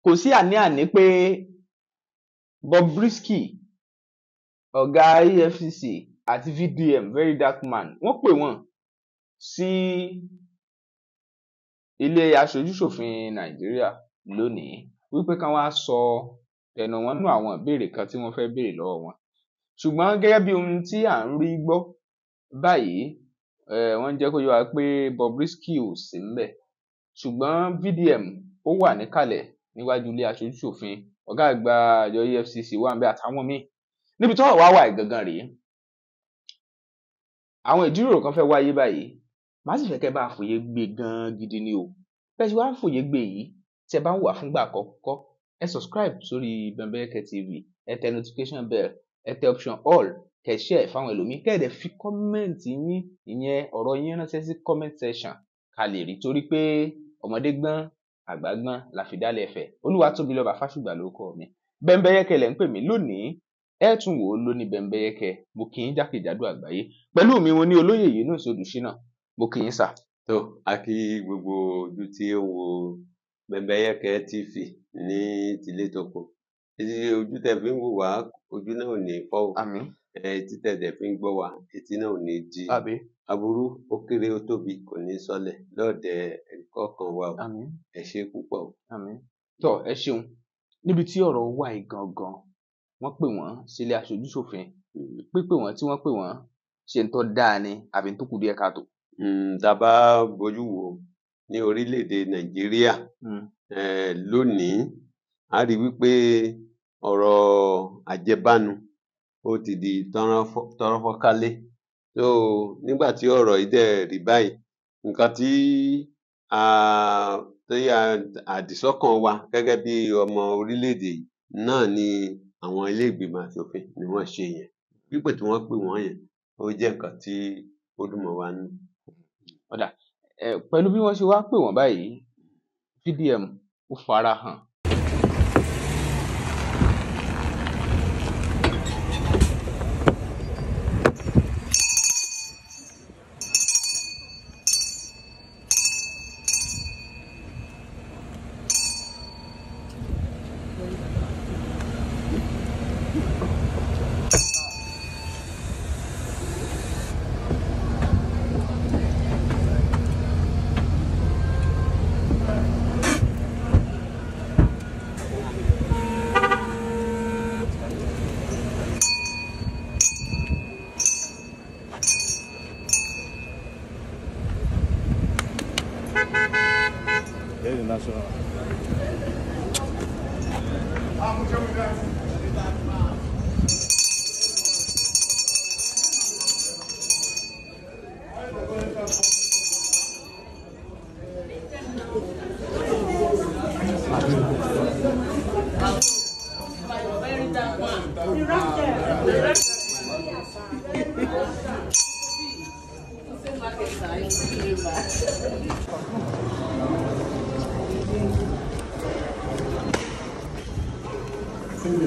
Kò sí àní-àní pé Bobrisky, ọ̀gá EFCC àti VDM, Very Dark Man, wọ́n pè wọ́n sí ilé aṣojúṣòfin Nàìjíríà lónìí wípé kán wá sọ ẹnu wọn nú àwọn ìbéèrè kan tí wọ́n fẹ́ béèrè lọ́wọ́ wọn. Ṣùgbọ́n gẹ́gẹ́ bí ohun tí à ń rí gbọ́ báyìí, wọ́n ń jẹ́ kó yé wa pé Bobrisky ò sí ńbẹ̀, ṣùgbọ́n VDM ó wà níkàlẹ̀ níwájú ilé aṣojúṣòfin, ọ̀gá àgbà àjọ EFCC wà ńbẹ̀ àtàwọn míì. Níbi tọ́rọ̀ wá wà gangan rèé, àwọn ìjíròrò kan fẹ́ wáyé báyìí, màá sì fẹ́ kẹ́ bá fòye gbé gan gidi ni o. Bẹ́ẹ̀ ṣe wá ń fòye gbé yìí, tí ẹ bá ń wà fúngbà àkọ́kọ́, ẹ subscribe sórí Bembeyeke TV, ẹ tẹ notification bell, ẹ tẹ option all, kẹ́ share fáwọn ẹlòmíín, kẹ́ ẹ dẹ̀ fi comment yín, ìyẹn ọ̀rọ̀ yín ránṣẹ́ sí comment section ká lè rí, torí pé ọmọdé gbọ́n, àgbà gbọ́n la fi dálẹ̀ Ifẹ̀. Olúwatóbilọ́ba Fásùgbà lórúkọ mi. Bembeyeke lẹ̀ ń pè mí lónìí, ẹ tún wò ó lóní Bembeyeke. Mo kì í jákèjádò àgbáyé. Pẹ̀lú mi mo ní olóyè Yunus Odùṣínà, mo kì í sà. Tó a kí gbogbo ojú tí ó ń wo Bembeyeke TV ní tilé toko. Etí ojú tẹ́ fi ń wò wá, ojú náà ò ní fọ́ o. Àmín. Etí tẹ́ dẹ̀ fi ń gbọ́ wá, etí náà ò ní di. Àmín. Aburú ó kéré ó tóbi kò ní sọlẹ̀ lọ́ọ̀dẹ̀ ẹnìkọ̀ọ̀kan wa o. Àmín. Ẹ ṣé púpọ̀ o. Àmín. Tọ́ ẹ ṣeun. Níbi tí ọ̀rọ̀ wà yìí gangan, wọ́n pè wọ́n sílé aṣojúṣòfin. Pípè wọ́n tí wọ́n pè wọ́n, ṣe ń tọ́ dáa ni àbí ń tó kù díẹ̀ káàtó? Tá a bá bójú wò ní orílẹ̀-èdè Nàìjíríà lónìí, a rí wípé ọ̀rọ̀ àjẹbánu ó ti di tọ́rọ́ fọ́nkálé. So nígbà tí ọ̀rọ̀ yìí dẹ̀ rí báyìí, nǹkan tí àdìsọ́kàn wa gẹ́gẹ́ bí ọmọ orílẹ̀-èdè yìí náà ni àwọn ilé ìgbìmọ̀ aṣòfin ni wọ́n ṣe yẹn. Pípè tí wọ́n pè wọ́n yẹn, ó jẹ́ nǹkan tí ó dùn mọ́ wa nínú. Ọ̀dà, pẹ̀lú bí wọ́n ṣe wá pè wọ́n báyìí, VDM ó fara hàn.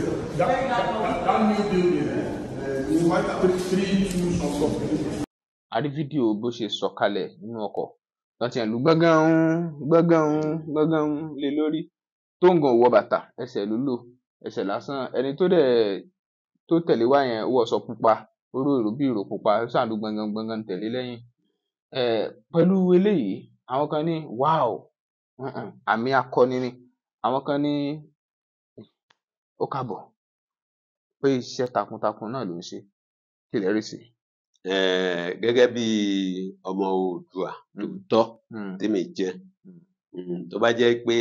That new building, 3, 2, something. A rí fídíò bó ṣe sọ̀kalẹ̀ nínú ọkọ̀ tán ti ẹ̀ lù gbọ́ngàn gbọ́ngàn gbọ́ngàn lé lórí, tó ń gan wọ bàtà, ẹsẹ̀ ló lò, ẹsẹ̀ lásán. Ẹni tó dẹ̀ tó tẹ̀lé wá yẹn wọ aṣọ pupa, ó ró ìró bí ìró pupa, ó sàn lù gbọ̀ngàn gbọ̀ngàn tẹ̀lé lẹ́yìn. Pẹ̀lú eléyìí, àwọn kan ní wow, àmì akọni ni. Àwọn kan ní ó káàbọ̀ pé iṣẹ́ takuntakun náà ló ń ṣe. Kí lẹ rí sí? Gẹ́gẹ́ bí ọmọ Oòduà tòótọ́ tèmi jẹ́, tó bá jẹ́ pé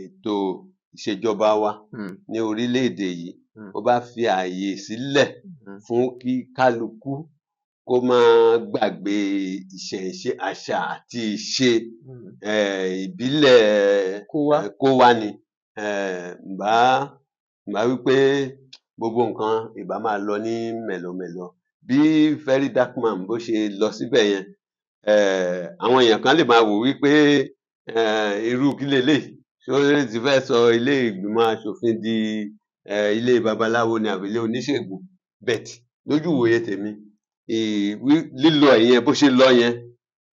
ètò ìṣèjọba wa ní orílẹ̀-èdè yìí ó bá fi ààyè sílẹ̀ fún kí kálukú kó máa gbàgbé ìṣẹ̀ṣe, àṣà àti ìṣe ìbílẹ̀ kó wá ni, ǹbá wípé gbogbo nǹkan ìbá máa lọ ní mẹ̀lọmẹ̀lọ. Bí Very Dark Man bó ṣe lọ síbẹ̀ yẹn, àwọn èèyàn kan lè máa wò wípé irú kí leléyìí, ṣé ó ti fẹ́ sọ ilé ìgbìmọ̀ aṣòfin di ilé babaláwo ni àbí ilé oníṣègùn? But lójú ìwòye tèmi, lílọ yẹn bó ṣe lọ yẹn,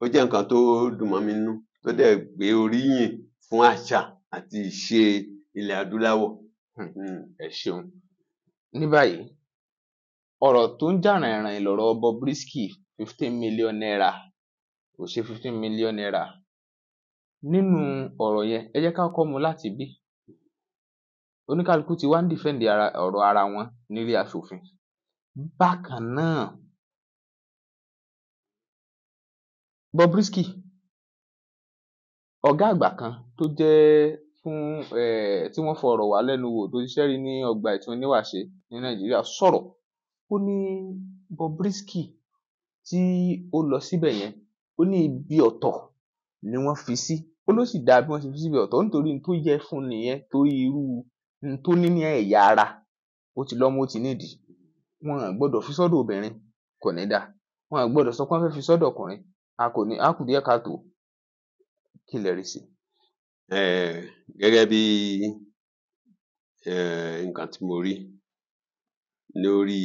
ó jẹ́ nǹkan tó dùn mọ́ mi nínú, tó dẹ̀ gbé oríyìn fún àṣà àti ìṣe ilẹ̀ adúláwọ̀. Ẹ ṣeun. Ní báyìí, ọ̀rọ̀ tó ń jà ràìnràìn lọ̀rọ̀ Bobrisky, ₦15 million, kò ṣe ₦15 million. Nínú ọ̀rọ̀ yẹn, ẹ jẹ́ ká kọ́kọ́ mú láti bí oníkálukú ti wá ń defend ọ̀rọ̀ ara wọn nílé aṣòfin. Bákan náà, Bobrisky, ọ̀gá àgbà kan tó jẹ́ fún tí wọ́n fọ̀rọ̀ wá lẹ́nu wò tó ṣiṣẹ́ rí ní ọgbà ìtúnníwàṣe ní Nàìjíríà sọ̀rọ̀. Ó ní Bobrisky tí ó lọ síbẹ̀ yẹn, ó ní ibi ọ̀tọ̀ ni wọ́n fi sí. Ó ló sì dáa bí wọ́n ṣe fi síbi ọ̀tọ̀ nítorí n tó yẹ fún nìyẹn, torí irú n tó ní ní ẹ̀yà ara, ó ti lọ́mú, ó ti nídìí. Wọn ò gbọ́dọ̀ fi sọ́dọ̀ obìnrin, kò ní dáa. Wọn ò gbọ́dọ̀ sọ pé wọ́n fẹ́ fi sọ́dọ̀ ọkùnrin, a kò ní, a kù díẹ̀ káàtó. Kí lẹ rí sí? Gẹ́gẹ́ bí nǹkan tí mo rí lórí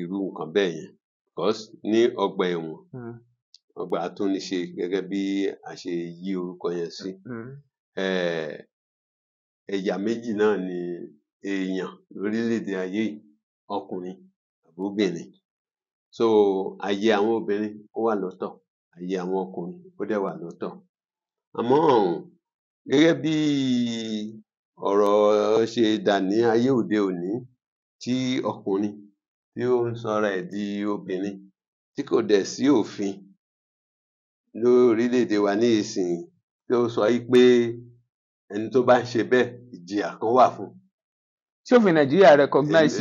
irú nǹkan bẹ́ẹ̀ yẹn, because ní ọgbà ẹ̀wọ̀n, ọgbà atúnníṣe gẹ́gẹ́ bí a ṣe yí orúkọ yẹn sí, ẹ̀yà méjì náà ni èèyàn lórílẹ̀-èdè ayé yìí, ọkùnrin àbí obìnrin. So àyè àwọn obìnrin ó wà lọ́tọ̀, àyè àwọn ọkùnrin ó dẹ̀ wà lọ́tọ̀. Àmọ́ gẹ́gẹ́ bí ọ̀rọ̀ ṣe dà ní ayé òde òní, tí ọkùnrin tí ó ń sọra ẹ̀ di obìnrin, tí kò dẹ̀ sí òfin lórílẹ̀-èdè wa ní ìsìn tí ó sọ wí pé ẹni tó bá ń ṣe bẹ́ẹ̀, ìjìyà kan wà fún un. Ṣé òfin Nàìjíríà recognize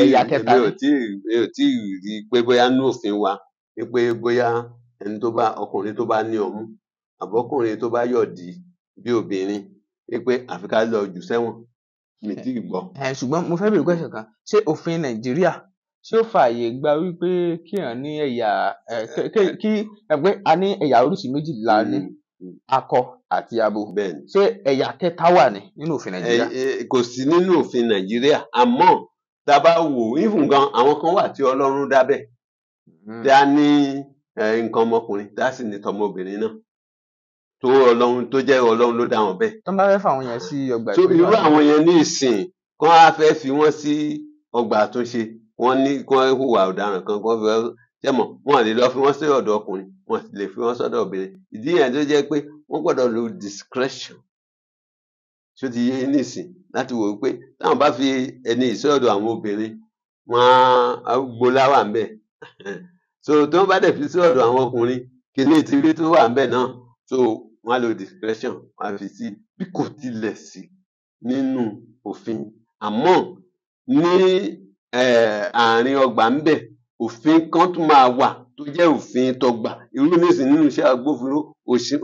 ẹ̀yà kẹta ni? Èmi ò tíì rí i pé bóyá nínú òfin wa wí pé bóyá ẹni tó bá, ọkùnrin tó bá ní ọmú àbọ́kùnrin tó bá yọ̀dí bí obìnrin, wí pé àfi ká lọ jù sẹ́wọ̀n, mi ò tíì gbọ́. Ṣùgbọ́n mo fẹ́ béèrè question kan. Ṣé òfin Nàìjíríà, ṣé ó fààyè gba wípé kéèyàn ní ẹ̀yà, kí ẹ pé a ní ẹ̀yà oríṣi méjì la ní, akọ àti abo? Bẹ́ẹ̀ni. Ṣé ẹ̀yà kẹta wà ní nínú òfin Nàìjíríà? Kò sí nínú òfin Nàìjíríà, àmọ́ tá a bá wò ó, even gan àwọn kan wà tí Ọlọ́run dá bẹ́ẹ̀, tí a ní nǹkan ọmọkùnrin, tí a sì ní tọmọbìnrin náà, tó Ọlọ́run tó jẹ́ Ọlọ́run ló dá wọn bẹ́ẹ̀. Tó bá fẹ́ fà àwọn yẹn sí ọgbà So irú àwọn yẹn ní ìsìn kán á fẹ́ fi wọ́n sí ọgbà àtúnṣe, wọ́n ní kí wọ́n hùwà ọ̀daràn kan, kí wọ́n fi wọ́n jẹ́mọ̀, wọ́n lè lọ fi wọ́n sí ọ̀dọ̀ ọkùnrin, wọ́n sì lè fi wọ́n sọ́dọ̀ obìnrin. Ìdí yẹn tó jẹ́ pé wọ́n gbọ́dọ̀ lo discretion, ṣó ti yé nísìn, láti wò ó pé táwọn bá fi ẹni yìí sí ọ̀dọ̀ àwọn obìnrin, wọ́n á gbolá wà ńbẹ̀. So tí wọ́n bá dẹ̀ fi sí ọ̀dọ̀ àwọn ọkùnrin, kíní ti rí tó wà ńbẹ̀ náà. So wọ́n á lo discretion, wọ́n á fi sí bí kò tilẹ̀ sí nínú òfin. Àmọ́ ní àárín ọgbà ńbẹ̀, òfin kan tún máa wà tó jẹ́ òfin tọgbà. Irú nísìn nínú iṣẹ́ agbófinró,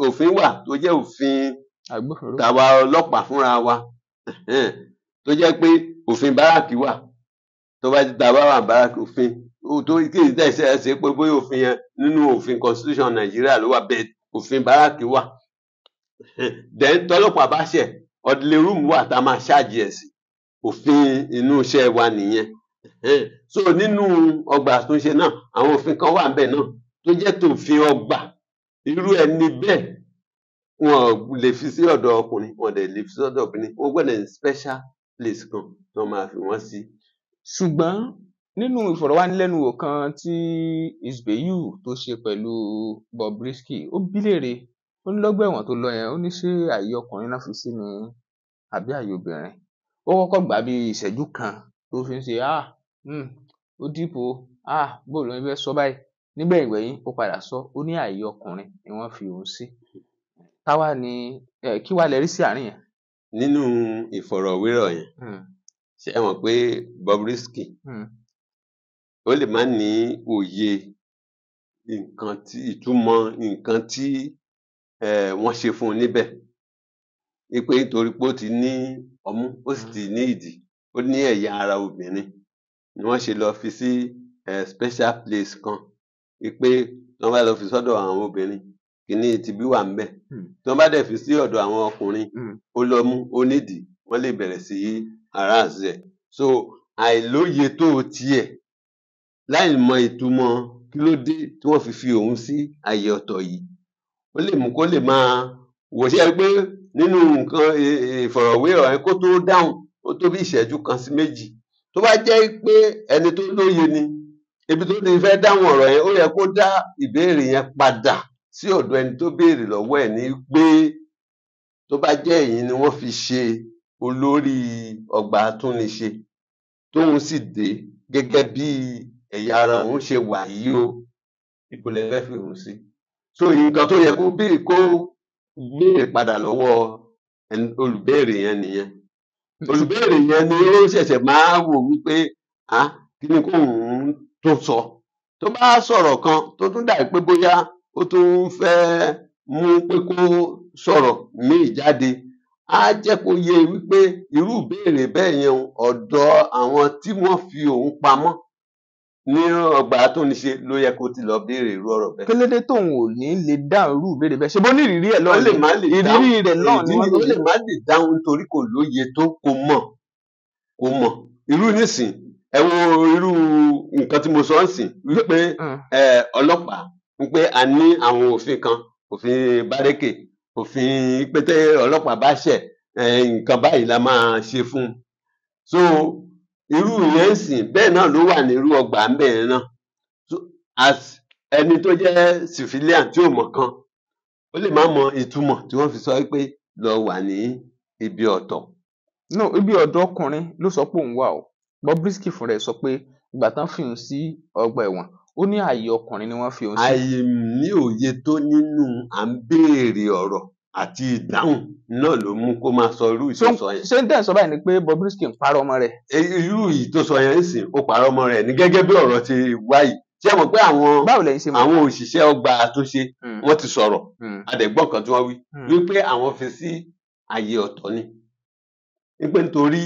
òfin wà tó jẹ́ òfin agbófinró tàwa ọlọ́pàá fúnra wa, tó jẹ́ pé òfin báràkì wà. Tó bá ti ta bá wà báràkì, òfin tó kí n tẹ̀sí ẹ ṣe pé bóyá òfin yẹn nínú òfin constitution Nàìjíríà ló wà bẹ́ẹ̀, òfin báràkì wà. Then tọ́lọ́pàá bá ṣẹ̀, orderly room wà tá a máa ṣáàjì ẹ̀ sí. Òfin inú iṣẹ́ wa nìyẹn. So nínú ọgbà àtúnṣe náà, àwọn òfin kan wà ńbẹ̀ náà tó jẹ́ tòfin ọgbà. Irú ẹni bẹ́ẹ̀, wọn ò lè fi sí ọ̀dọ̀ ọkùnrin, wọn ò dẹ̀ lè fi sí ọ̀dọ̀ obìnrin. Wọ́n gbọ́dọ̀ ní special place kan tí wọ́n máa fi wọ́n sí. Ṣùgbọ́n nínú ìfọ̀rọ̀wánilẹ́nuwò kan tí Isbayu tó ṣe pẹ̀lú Bobrisky, ó bí léèrè, ó ní lọ́gbà ẹ̀wọ̀n tó lọ yẹn, ó ní ṣé àyè ọkùnrin náà fi sí ni àbí àyè obìnrin? Ó kọ́kọ́ gbà bí ìṣẹ́jú kan tó fi ń ṣe ó dìpọ̀, bó ló ń fẹ́ sọ báyìí. Nígbẹ̀yìn gbẹ̀yìn, ó padà sọ, ó ní àyè ọkùnrin ni wọ́n fi òun sí. Táwa ni kí wàá lẹ rí sí àárín yẹn? Nínú ìfọ̀rọ̀wérọ̀ yẹn, ṣé ẹ mọ̀ pé Bobrisky ó lè má ní òye nǹkan tí ìtumọ̀ nǹkan tí wọ́n ṣe fún un níbẹ̀, wípé nítorí pé ó ti ní ọmú, ó sì ti ní ìdí, ó ní ẹ̀yà ara obìnrin ni wọ́n ṣe lọ fi sí special place kan, wípé tí wọ́n bá lọ fi sọ́dọ̀ àwọn obìnrin, kíní tibí wà ńbẹ̀. Tí wọ́n bá dẹ̀ fi sí ọ̀dọ̀ àwọn ọkùnrin, ó lọ́mú, ó nídìí, wọ́n lè bẹ̀rẹ̀ sí harass ẹ̀. So àìlóye tó tiẹ̀, láì mọ ìtumọ̀ kí ló dé tí wọ́n fi fi òun sí àyè ọ̀tọ̀ yìí, ó lè mú kó lè máa wò ṣe pé nínú nǹkan ìfọ̀rọ̀wérọ̀ yẹn kó tó dáhùn, ó tó bí ìṣẹ́jú kan sí méjì. Tó bá jẹ́ pé ẹni tó lóye ni, ibi tó ti fẹ́ dáhùn ọ̀rọ̀ yẹn, ó yẹ kó dá ìbéèrè yẹn padà sí ọ̀dọ̀ ẹni tó béèrè lọ́wọ́ ẹ̀ ní pé tó bá jẹ́ èyí ni wọ́n fi ṣe olórí ọgbà atúnniṣe, tóun sì dé gẹ́gẹ́ bí ẹ̀yà ara òun ṣe wà yìí o, ipò lẹ fẹ́ fi òun sí. So nǹkan tó yẹ kó béèrè, kó béèrè padà lọ́wọ́ olùbéèrè yẹn nìyẹn. Olùbéèrè yẹn ni ó ṣẹ̀ṣẹ̀ máa wò wípé ah, kí ni kóun tó sọ. Tó bá sọ̀rọ̀ kan tó tún dà pé bóyá ó tún fẹ́ mú pé kó sọ̀rọ̀ míì jáde, á jẹ́ kó yé wípé irú ìbéèrè bẹ́ẹ̀ yẹn o, ọ̀dọ̀ àwọn tí wọ́n fi òun pamọ́ ní ọgbà atúnniṣe ló yẹ kó ti lọ béèrè irú ọ̀rọ̀ bẹ́ẹ̀. Kí ló dé tóun ò ní lè dáhùn irú ìbéèrè bẹ́ẹ̀? Ṣe bó ní ìrírí ẹ̀ Ó lọ́ọ̀ lè ni? má lè dáhùn. Ìrírí rẹ̀ náà ni Ìdí wọ́n ni ó lè má lè dáhùn nítorí kò lóye tó, kò mọ̀, kò mọ̀. Irú nísìn, ẹ wo irú nǹkan tí mo sọ ń sìn wípé ọlọ́pàá, wípé a ní àwọn òfin kan, òfin bárẹ́kè, òfin pé tẹ́ ọlọ́pàá bá ṣẹ̀, nǹkan báyìí la máa ṣe fún un. So irú yẹn ń sìn bẹ́ẹ̀ náà ló wà ní irú ọgbà ń bẹ̀ yẹn náà. So as ẹni tó jẹ́ civilian tí ò mọ̀ kan, ó lè má mọ ìtumọ̀ tí wọ́n fi sọ pé lọ wà ní ibi ọ̀tọ̀. No, ibi ọ̀dọ̀ ọkùnrin ló sọ pé òun wà o. Bobrisky fúnra ẹ̀ sọ pé ìgbà tán fi òun sí ọgbà ẹ̀wọ̀n, ó ní ààyè ọkùnrin ni wọ́n fi òun sí. Àìní òye tó nínú à ń béèrè ọ̀rọ̀ àti ìdáhùn náà ló mú kó máa sọ irú ìtòsọ yẹn. Ṣé ń tẹ̀ sọ báyìí ni pé Bobrisky ń parọ́ ọmọ rẹ̀? Irú yìí tó sọ yẹn ń sìn, ó parọ́ ọmọ rẹ̀ ní gẹ́gẹ́ bí ọ̀rọ̀ ti wá yìí. Ṣé ẹ mọ̀ pé àwọn Báwo lẹ̀yin ṣe mọ̀? àwọn òṣìṣẹ́ ọgbà àtúnṣe wọ́n ti sọ̀rọ̀, adẹ̀gbọ́n kan tí wọ́n wí wípé àwọn fi sí ààyè ọ̀tọ̀ ni, wípé nítorí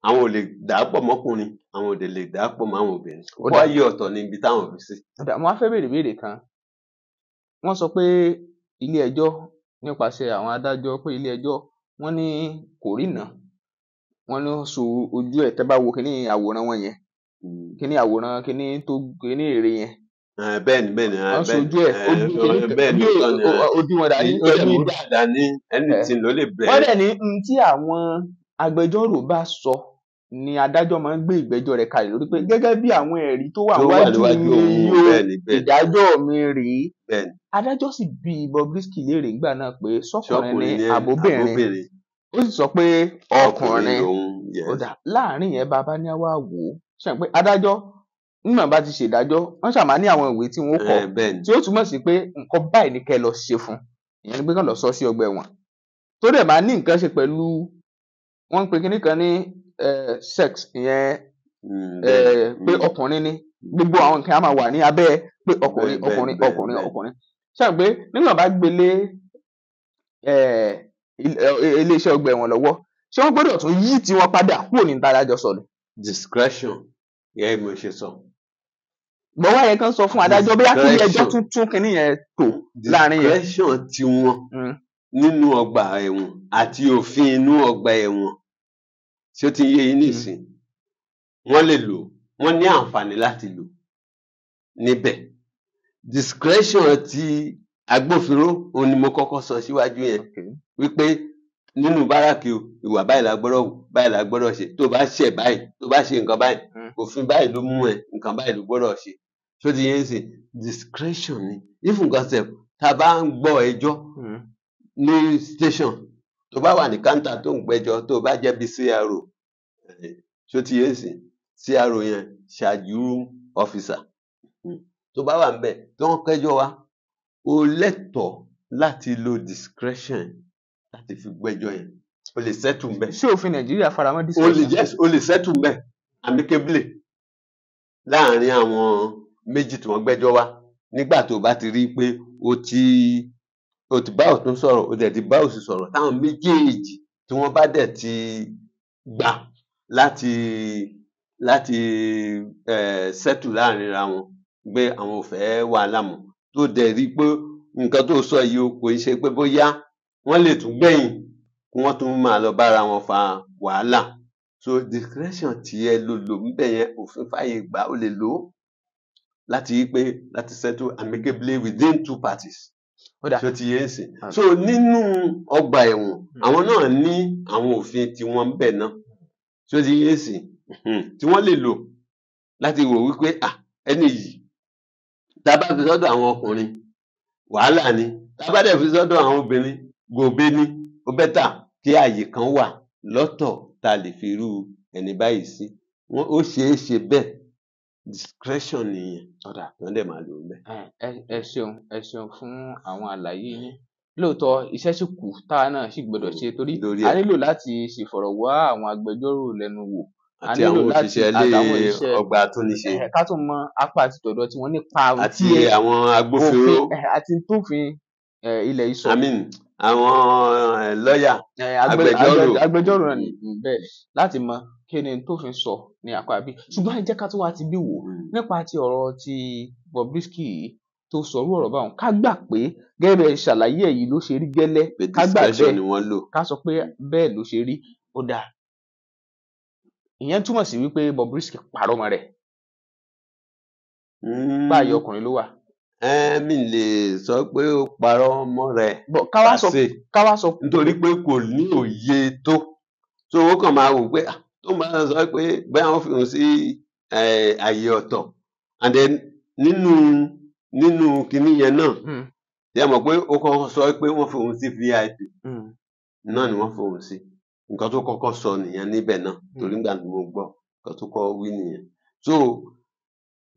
àwọn ò lè dà á pọ̀ mọ́kùnrin, àwọn ò dẹ̀ lè dà á pọ̀ mọ́ àwọn obìnrin. Ó dà. Ààyè ọ̀tọ̀ ni ibi táwọn fi sí. Ó dà, mo wá fẹ́ béèrè ìbéèrè kan. Wọ́n sọ pé ilé ẹjọ́ nípasẹ̀ àwọn adájọ́ pé ilé ẹjọ́ wọ́n ní kò ríná, wọ́n ló so ojú ẹ̀. Tẹ́ bá wo kíní àwòrán wọn yẹn, kíní àwòrán kíní tó kíní èrè yẹn, Bẹ́ẹ̀ni, bẹ́ẹ̀ni, wọ́n so bẹ́ẹ̀ni, ojú ẹ̀, ojú kíní bẹ́ẹ̀ni, bí òótọ́ ni, ojú wọn dání ó dẹ̀ pẹ̀lú mú idà. dáadáa ní anything ló lè Wọ́n bẹ̀rẹ̀. dẹ̀ ní n tí àwọn agbẹjọ́rò bá sọ ni adájọ́ máa ń gbé ìgbẹ́jọ́ rẹ̀ kalẹ̀ lórí, pé gẹ́gẹ́ bí àwọn ẹ̀rí tó wà tó wà níwájú níwájú mi òun, yìí o, bẹ́ẹ̀ni, bẹ́ẹ̀ni, ìdájọ́ mi rèé. Bẹ́ẹ̀ni. Adájọ́ sì bi Bobrisky léèrè nígbà náà pé sọ́kùnrin ni Ṣọkùnrin ni àbóbìnrin, àbóbìnrin? ó sì sọ pé ọkùnrin ọkùnrin lòun. Ó Yes. dà, láàrin yẹn, bàbá ní àwa wò ó ṣe pé adájọ́ nígbà bá ti ṣèdájọ́, wọ́n ṣàmà ní àwọn ìwé tí wọ́n kọ Bẹ́ẹ̀ni. tí ó túmọ̀ sí pé nǹkan báyìí ni kẹ́ ẹ lọ ṣe fún ìyẹn, ni pé kàn lọ sọ sí ọgbà ẹ̀wọ̀n, tó dẹ̀ máa ní nǹkan ṣe pẹ̀lú wọ́n ń pe kinní kan ní sex ìyẹn, Bẹ́ẹ̀ni. pé ọkùnrin ni, gbogbo àwọn nǹkan á máa wà ní abẹ́ pé ọkùnrin, Bẹ́ẹ̀, ọkùnrin, bẹ́ẹ̀, ọkùnrin, bẹ́ẹ̀. ọkùnrin. Ṣe pé nígbà bá gbélé iléeṣẹ́ ọgbà ẹ̀wọ̀n lọ́wọ́, ṣé wọ́n gbọ́dọ̀ tún yí tiwọn padà kúrò ní ìtadájọ́ sọ ni? Discretion, gẹ́gẹ́ bí mo ṣe sọ. Gbọ́wọ́ yẹn kan sọ fún adájọ́ bóyá kí ilé ẹjọ́ Discretion. tún tún kinní yẹn tò láàrin yẹn. Discretion tiwọn nínú ọgbà ẹ̀wọ̀n àti òfin inú ọgbà ẹ̀wọ̀n, ṣé ó ti yé yín nísìn? Wọ́n lè lò, wọ́n ní àǹfààní láti lò níbẹ̀. Discretion ti agbófinró òun ni mo kọ́kọ́ sọ síwájú yẹn wípé nínú báràkì o, ìwà báyìí la gbọ́dọ̀ wù, báyìí la gbọ́dọ̀ ṣe, tó bá ṣẹ̀ báyìí, tó bá ṣe nǹkan báyìí, òfin báyìí ló mú ẹ, nǹkan báyìí ló gbọ́dọ̀ ṣe. Ṣó ti yé yín sìn? Discretion ni. If nǹkan sef tá a bá ń gbọ́ ẹjọ́ ní station, tó bá wà ní counter tó ń gbẹ́jọ́, tó bá jẹ́ bí CRO, ṣó ti yé sìn? CRO yẹn, charge room officer, tó bá wà níbẹ̀ tó ń kẹ́jọ́ wa, o lẹ́tọ̀ọ́ láti lo discretion láti fi gbẹ́jọ́ yẹn, o lè settle ńbẹ̀. Ṣé òfin Nàìjíríà faramọ́ O lè discretion? Yes, o lè settle ńbẹ̀ amicably láàrin àwọn méjì tí wọ́n gbẹ́jọ́ wá, nígbà tó bá ti rí i pé o ti bá ọ̀tún sọ̀rọ̀, o dẹ̀ ti bá òsì sọ̀rọ̀, táwọn méjèèjì tí wọ́n bá dẹ̀ ti gbà láti settle láàrin ra wọn pé àwọn ò fẹ́ wàhálà mọ́, tó dẹ̀ rí i pé nǹkan tó sọ yìí o, kò ń ṣe pé bóyá wọ́n lè tún gbẹ̀yìn kí wọ́n tún máa lọ bára wọn fa wàhálà. So discretion tí ẹ lò lò ńbẹ̀ yẹn, òfin fàyè gbà, ó lè lò ó láti rí pé láti settle amicably within two parties. Ó dà. Ṣó ti yé ń sìn? So nínú ọgbà ẹ̀wọ̀n, àwọn náà ní àwọn òfin tí wọ́n ń bẹ̀ náà. Ṣó ti yé ń sìn? Tí wọ́n lè lò láti wò wípé ẹni yìí, tá a bá fi sọ́dọ̀ àwọn ọkùnrin, wàhálà ni. Tá a bá dẹ̀ fi sọ́dọ̀ àwọn obìnrin, gòbe ni. Ó bẹ́tà kí ààyè kan wà lọ́tọ̀ tá a lè fi irú ẹni báyìí sí. Ó ṣeé ṣe bẹ́ẹ̀. Discretion nìyẹn. Ó dà. Wọ́n dẹ̀ máa lò ó bẹ́ẹ̀. Ẹ ṣeun, ẹ ṣeun fún àwọn àlàyé yín. Lóòótọ́ iṣẹ́ sì kù táwa náà sì gbọ́dọ̀ ṣe, torí Lórí a ẹ̀. nílò láti ṣèfọ̀rọ̀wá àwọn agbẹjọ́rò lẹ́nu wò. A Àti nílò àwọn láti òṣìṣẹ́ ilé àtàwọn òṣìṣẹ́ ọgbà àtúnṣe. Ká tún mọ apá àti tọ̀dọ̀ tí wọ́n nípa Àti tí àwọn agbófinró. Òfin àti tófin ilẹ̀ yìí sọ. I mean, àwọn lọ́yà, agbẹjọ́rò. Agbẹjọ́rò náà ni bẹ́ẹ̀, láti mọ kí ni tófin sọ ní apá bí. Ṣùgbọ́n ẹ jẹ́ ká tún wá ti bí wò nípa ti ọ̀rọ̀ ti Bobrisky yìí tó sọrú ọ̀rọ̀ báwọn. Ká gbà pé gẹ́gẹ́ bí ẹ ṣàlàyé ẹ̀ yìí ló ṣe rí gẹ́lẹ́. Pé Ká gbà discretion bẹ́ẹ̀. ni wọ́n lò. Ká sọ pé bẹ́ẹ̀ ló ṣe rí. Ó dáa. Ìyẹn túmọ̀ sí wípé Bobrisky parọ́ mọ́ rẹ̀. Báyìí ọkùnrin ló wà. Mi lè sọ pé ó parọ́ mọ́ rẹ̀. Bọ̀ ká wá sọ Pàṣẹ. ká wá sọ Nítorí pé kò ní òye tó. So ó kàn máa wò pé tó máa sọ pé bóyá wọ́n fi òun sí àyè ọ̀tọ̀. And then nínú kinní yẹn náà, ṣé ẹ mọ̀ pé ó kọ́kọ́ sọ pé wọ́n fi òun sí VIP náà ni wọ́n fi òun sí. Nǹkan tó kọ́kọ́ sọ nìyẹn níbẹ̀ náà, torí nígbà tí mo gbọ́, nǹkan tó kọ́kọ́ wí nìyẹn. So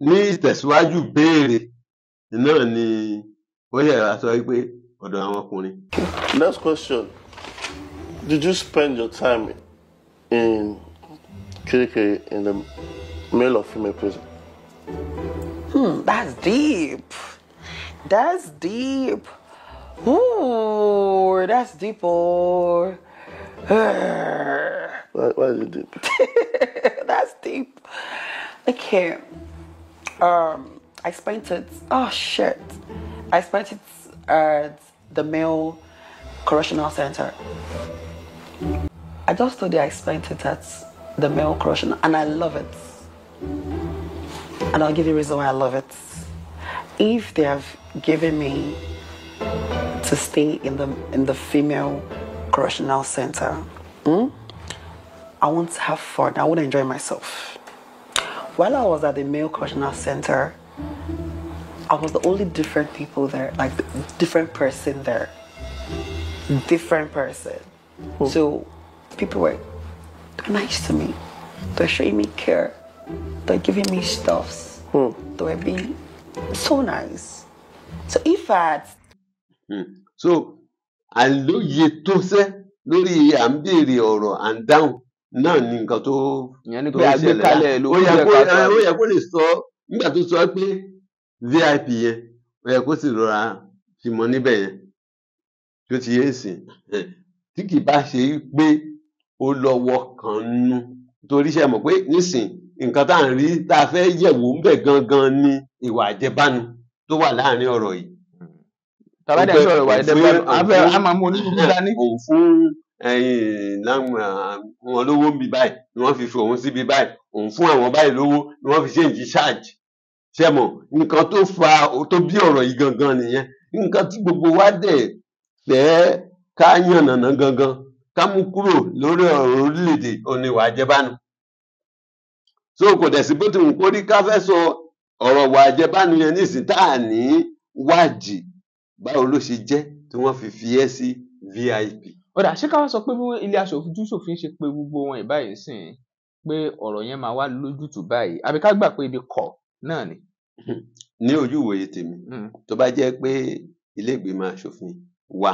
ní ìtẹ̀síwájú béèrè náà ni ó yẹ wá sọ pé ọ̀dọ̀ àwọn ọkùnrin. Next question. Did you spend your time in Kirikiri in the male or female prison? That's deep. That's deep. Ooh, that's deep. Oh. Why is it deep? That's deep. Okay. I spent it. Oh shit! I spent it at the male correctional center. I just told you I spent it at the male correctional, and I love it. And I'll give you a reason why I love it. If they have given me to stay in the female correctional center, I want to have fun. I want to enjoy myself. While I was at the male correctional center, I was the only different people there, like different person there. Different person. So people were nice to me. They're showing me care. They're giving me stuffs. They were being so nice. So if I had So àìlóye tó sẹ́ lórí à ń béèrè ọ̀rọ̀ à ń dáhùn náà ni nǹkan tó Ìyẹn ni tó pé ń ṣẹlẹ̀. àgbékalẹ̀ ló Ó yẹ kú kó díẹ̀ káàtó. ó yẹ kó lè sọ nígbà tó sọ pé VIP yẹn, ó yẹ kó sì rọra fi mọ níbẹ̀ yẹn. Tó ti yé sìn, tí kì bá ṣe pé ó lọ́wọ́ kan nú, torí ṣe mọ̀ pé nísìn nǹkan tá à ń rí tá a fẹ́ yẹ̀wò ń bẹ̀ gangan ni ìwà àjẹbánu tó wà láàrin ọ̀rọ̀ yìí. Tàbá dẹ̀ sọ̀rọ̀ ìwà àjẹbánu, a fẹ́ a máa mú onírúurú dání. Òun fún wọn lówó ń bi báyìí ni wọ́n fi fi òun síbi báyìí, òun fún àwọn báyìí lówó ni wọ́n fi ṣe ń charge. Ṣé mọ̀ nǹkan tó fa tó bí ọ̀rọ̀ yìí gangan nìyẹn. Nǹkan tí gbogbo wa dẹ̀ fẹ́ ká yànnàná gangan ká mú kúrò lórí ọ̀rọ̀ orílẹ̀-èdè òní ìwà àjẹbánu. So kò dẹ̀ sí bó ti wù kó rí ká fẹ́ sọ ọ̀rọ̀ ìwà àjẹbánu yẹn nísìnyí tá à ní wádìí báwo ló ṣe jẹ́ tí wọ́n fi fi ẹ́ sí VIP. Ó dà, ṣé ká wá sọ pé bí ilé aṣòfin ṣòfin ṣe pé gbogbo wọn ìbáyìí sìn pé ọ̀rọ̀ yẹn máa wá lójútùú báyìí, àbí ká gbà pé ibi kọ̀ náà ni? Ní ojú ìwòye tèmi, tó bá jẹ́ pé ilé ìgbìmọ̀ aṣòfin wà,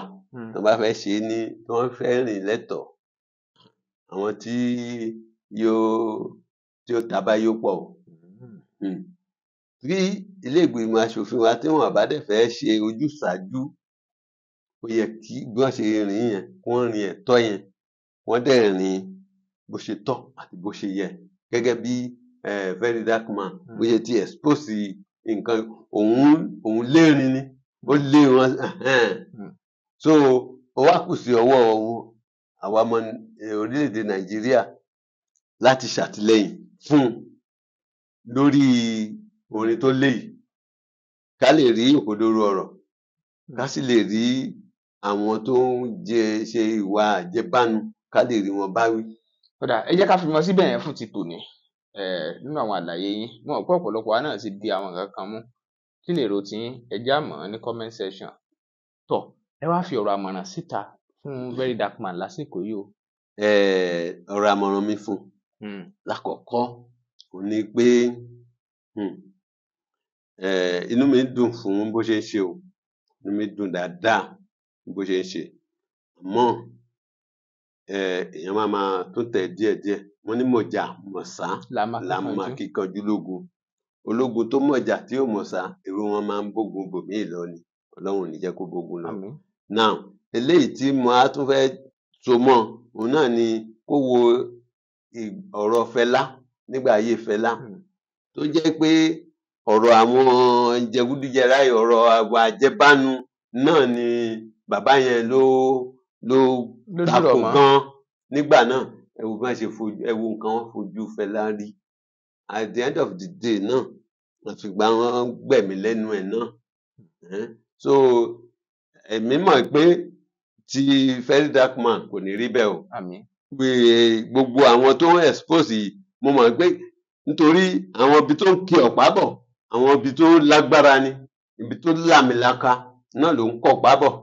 tó bá fẹ́ ṣe é ní tí wọ́n fẹ́ rìn lẹ́tọ̀ọ́, àwọn tí yóò tí ó taba yóò pọ̀ o. Bí ilé ìgbìmọ̀ aṣòfin wa tí wọ́n bá dẹ̀ fẹ́ ṣe ojúsàájú, ó yẹ kí bí wọ́n ṣe rìn yẹn, kí wọ́n rìn ẹ̀tọ́ yẹn, wọ́n dẹ̀ rìn bó ṣe tọ́ àti bó ṣe yẹ. Gẹ́gẹ́ bí Very Dark Man bó ṣe ti expose nǹkan òun lérin ni, ó lé wọn. So ó wá kù sí ọwọ́ àwa ọmọ orílẹ̀-èdè Nàìjíríà láti ṣàtìlẹ́yìn fún un lórí orin tó lé yìí, ká lè rí òkodoro ọ̀rọ̀. Ká sì lè rí àwọn tó ń jẹ ṣe ìwà àjẹbánu, ká lè rí wọn báwí. Kódà ẹ jẹ́ ká fi mọ síbẹ̀ yẹn fún ti tòní. Nínú àwọn àlàyé yín, mo mọ̀ pé ọ̀pọ̀lọpọ̀ wa náà ti di àwọn nǹkan kan mú. Kí lèrò tiyín? Ẹ jẹ́ á mọ̀ ọ́ ní comment section. Tọ̀, ẹ wá fi ọ̀rọ̀ àmọ̀ràn síta fún Very Dark Man lásìkò yìí o. Ọ̀rọ̀ àmọ̀ràn mi fún un lákọ̀ọ́kọ́ òun ni pé inú mi dùn fún bó ṣe ń ṣe o, inú mi dùn dáadáa bó ṣe ń ṣe, àmọ́ èèyàn máa máa tún tẹ̀ díẹ̀díẹ̀. Wọ́n ní mọ̀jà mọ̀sá là máa là máa kíkanjú. Kíkanjú lógun. Ológun tó mọ̀jà tí ò mọ̀sá, irú wọn máa ń bógun bòmíì lọ ni. Ọlọ́run ò ní jẹ́ kó bógun lọ. Àmín. Now, eléyìí tí mo á tún fẹ́ so mọ́ òun náà ni kó wo ọ̀rọ̀ Fẹlá nígbà ayé Fẹlá, tó jẹ́ pé ọ̀rọ̀ àwọn jẹgúdújẹrá yìí, ọ̀rọ̀ àwọn àjẹbánu náà ni bàbá yẹn ló ló takò dìrọ̀ mọ́. Gan nígbà náà, ẹ wo bí wọ́n ṣe fojú, ẹ wo nǹkan wọ́n fojú Fẹlá rí. At the end of the day náà, àfìgbà wọn gbẹ̀mí lẹ́nu ẹ̀ náà. So èmi mọ̀ pé ti Very Dark Man kò ní rí bẹ́ẹ̀ o. Àmín. Pé gbogbo àwọn tó ń expose yìí, mo mọ̀ pé nítorí àwọn ibi tó ń ki ọ̀pá bọ̀, àwọn ibi tó lágbára ni, ibi tó láàmìlaka náà ló ń kọ̀pá bọ̀,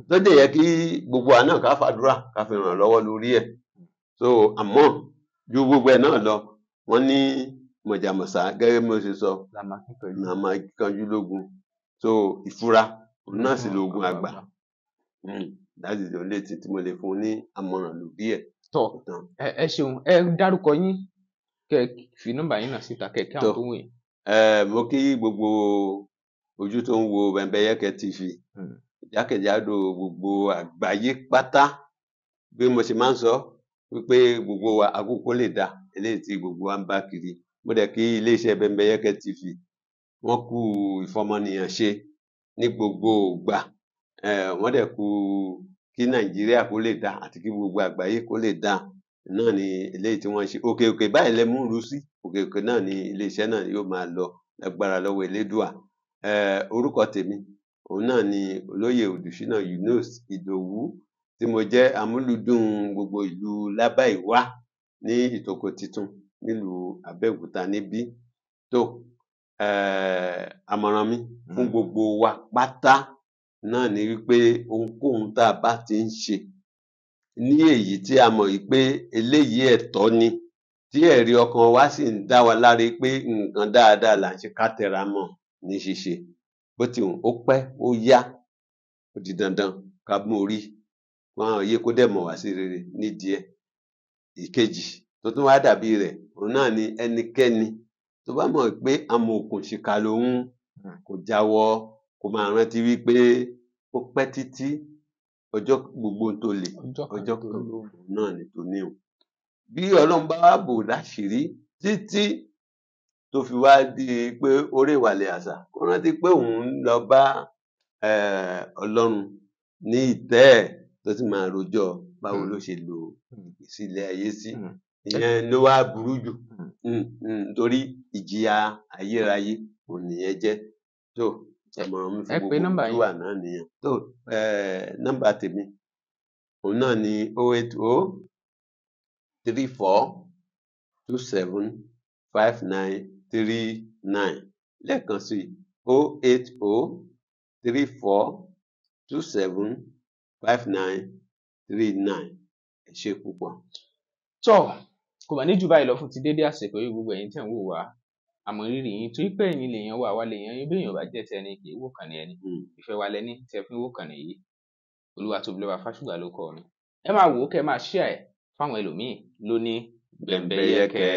tó dẹ̀ yẹ kí gbogbo wa náà ká fàdúrà ká fi ràn lọ́wọ́ lórí ẹ̀. So àmọ́ ju gbogbo ẹ̀ náà lọ, wọ́n ní mọ̀jàmọ̀sá, gẹ́gẹ́ bí mo ṣe sọ, là máa kíkanjú. Náà máa kíkanjú lógun. So ìfura òun náà sì lóògùn àgbà. That is the only thing tí mo lè fún un ní àmọ̀ràn lórí ẹ̀. Tọ̀, Tán. ẹ ṣeun. Ẹ dárúkọ yín, kẹ́ ẹ fi nọ́mbà yín náà síta, kẹ́ ẹ kí àwọn Tọ́. tó wù yín. Mo kí gbogbo ojú tó ń wo Bembeyeke TV jákèjádò gbogbo àgbáyé pátá. Bí mo ṣe máa ń sọ wípé gbogbo wa àkókò lè dá eléyìí tí gbogbo wa ń bá kiri. Mo dẹ̀ kí iléeṣẹ́ Bembeyeke TV, wọ́n kú ìfọmọnìyàn ṣe ní gbogbo ìgbà. Wọ́n dẹ̀ kú kí Nàìjíríà kó lè dá àti kí gbogbo àgbáyé kó lè dá náà ni eléyìí tí wọ́n ṣe. Òkè òkè báyìí lẹ mú ru sí, òkè òkè náà ni iléeṣẹ́ náà yóò máa lọ lágbára lọ́wọ́ Elédùà. Orúkọ tèmi òun náà ni Olóyè Odùṣínà Yunus Ìdòwú, tí mo jẹ́ amúlùúdùn gbogbo ìlú Lábàìwá ní Ìtòkò Titun nílùú Abẹ́òkúta níbí. Tó àmọ̀ràn mi fún gbogbo wa pátá náà ni wípé ohunkóhun tá a bá ti ń ṣe ní èyí tí a mọ̀ wípé eléyìí ẹ̀tọ́ ni, tí ẹ̀rí ọkàn wa sì ń dá wa láre pé nǹkan dáadáa là ń ṣe, ká tẹra mọ́ ní ṣíṣe. Bó ti wù ó pẹ́ ó yá, ó di dandan ká mú orí wọn yé, kó dẹ̀ mọ̀ wá sí rere nídìí ẹ̀. Ìkejì tó tún wá dàbí rẹ̀ òun náà ni ẹnikẹ́ni tó bá mọ̀ pé amòòkùnṣìkà lòun, kó jáwọ́, kó máa rántí wípé ó pẹ́ títí, ọjọ́ gbogbo tó lè ọjọ́ kan ọjọ́ tó kan lóhùn. Náà ni tòní o. Bí Ọlọ́run bá wá bò láṣìírí títí tó fi wá di pé ó rèwàlẹ̀ àṣà, kó rántí pé òun ń lọ bá Ọlọ́run ní ìtẹ́ ẹ̀ tó sì máa rojọ́ báwo ló ṣe lò ìgbésí ilé ayé sí. Ìyẹn ló wá burú jù, torí ìjìyà ayérayé òun nìyẹn jẹ́. Tó àmọ̀ràn mi Ẹ fún pe gbogbo nọ́mbà tó yín. wà náà nìyẹn. Tó nọ́mbà tèmi òun náà ni 08034275939. Lẹ́ẹ̀kan sí, 08034275939. Ẹ ṣé púpọ̀. Tọ́, kò mà ní jù báyìí lọ fún ti dédé àsìkò yìí. Gbogbo ẹ̀yin tẹ̀ ń wò wá, àmọ́ rírì yín, torí pé ẹ̀yin lèèyàn wà, wá lèèyàn yín. Bí èèyàn ò bá jẹ́ tẹni, kì í wò kàn ní ẹni. Ìfẹ́ wa lẹní tẹ́ fi ń wò kàn nìyí. Olúwatóbilọ́ba Fásùgbà ló kọ mi. Ẹ máa wò ó, kẹ́ ẹ máa share ẹ̀ fáwọn ẹlòmíì lóní Bembeyeke. Bembeyeke.